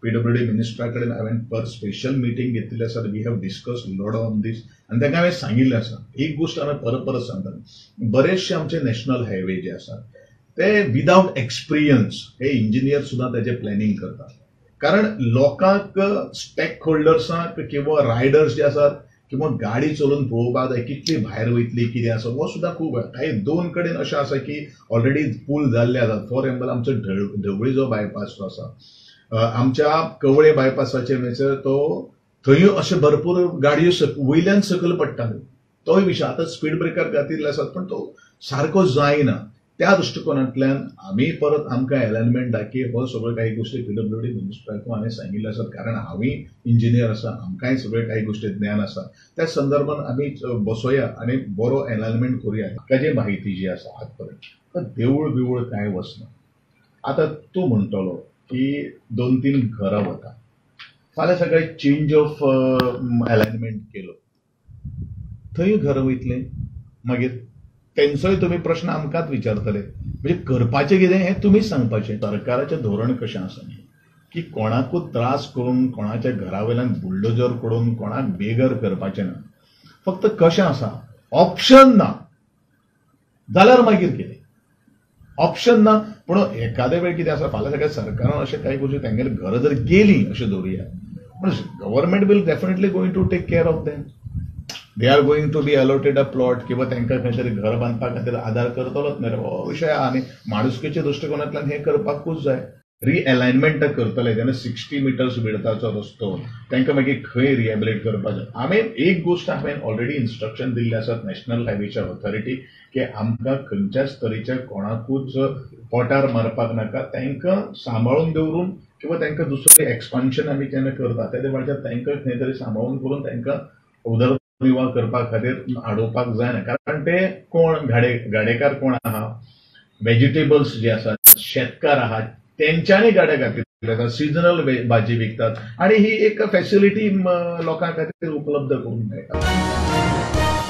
PWD मिनिस्टरा कडेन हांवें पर special meeting घेतिल्ली आसा. We have discuss lot on this आनी तांकां हांवें सांगिल्लें आसा. एक गोश्ट हांवें परत परत सांगता, बरेचशे आमचे नॅशनल हायवे जे आसात ते विदावट एक्सपिरियन्स हे इंजिनियर सुद्दां ताजें प्लॅनिंग करतात. कारण लोकांक, स्टेक होल्डर्सांक किंवा रायडर्स जे आसात किंवा गाडी चलोवन पळोवपाक जाय कितली भायर वयतली कितें आसा हो सुद्दां खूब. काही दोन कडेन अशें आसा की ऑलरेडी पूल जाल्ले आसात. फॉर एक्झाम्पल आमचो ढवळी जो बायपास जो आसा, आमच्या कवळे बायपासाचे म्हणल्यार तो थंय अशे भरपूर गाडयो वयल्यान सकयल पडटाल्यो. तोय विशय आतां स्पीड ब्रेकर घातिल्ले आसात पण तो सारको जायना. त्या दृश्टिकोनांतल्यान आमी परत आमकां एलायनमेंट दाखय हो सगळ्यो काही गोश्टी पीडब्ल्यूडी मिनिस्टराकूय हांवें सांगिल्ले आसात. कारण हांवूय इंजिनियर आसा, आमकांय सगळे काही गोश्टी ज्ञान आसा. त्या संदर्भात आमी बसोया आनी बरो एलायनमेंट करुया. ताजी माहिती जी आसा आजपर्यंत तर देवूळ बिवूळ कांय वचना. आतां तूं म्हणटलो की 2-3 घरां वता, फाल्यां सगळें चेंज ऑफ एलायनमेंट केलो थंय घरां वयतलें, मागीर तेंचोय तुमी प्रश्न आमकांच विचारतले. म्हणजे करपाचें कितें हें तुमीच सांगपाचें. सरकाराचें धोरण कशें आसा की कोणाकूच त्रास करून, कोणाच्या घरा वयल्यान बुलडोजर करून कोणाक बेगर करपाचें ना. फक्त कशें आसा, ऑप्शन ना जाल्यार मागीर कितें ऑप्शन ना. पूण एखादे वेळ कितें आसा, फाल्यां सगळ्या सरकारान अशें कांय गोश्टी तेंगेले घरां जर गेलीं अशें दवरुया, पूण government will definitely going to take care of them. They are going to be allotted a plot किंवा तांकां खंय तरी घर बांदपा खातीर आदार करतलोच न्ही रे. हो विशय आहा आनी माणुसकीच्या दृश्टिकोनांतल्यान हें करपाकूच जाय. रिएलायनमेंट करतले तेन्ना 60 मिटर्स विडताचो रस्तो तांकां मागीर खंय रिहेबिलिट करपाचो. हांवें एक गोश्ट हांवें ऑलरेडी इन्स्ट्रक्शन दिल्लें आसात नॅशनल हायवेच्या ऑथॉरिटी की आमकां खंयच्याच तरेच्या कोणाकूच पोटार मारपाक नाका, तांकां सांबाळून दवरून किंवा तांकां दुसरें एक्सपान्शन आमी जेन्ना करता ते वेळार तांकां खंय तरी सांबाळून करून तांकां उदरनिर्वाह करपा खातीर आडोवपाक जायना. कारण ते कोण गाडेकार कोण आहा, वेजिटेबल्स जे आसात, शेतकार आहात, तेंच्यांनी गाडे घातिल्ले आसात, सिजनल भाजी विकतात आनी ही एक फॅसिलिटी लोकां खातीर उपलब्ध करून मेळटा.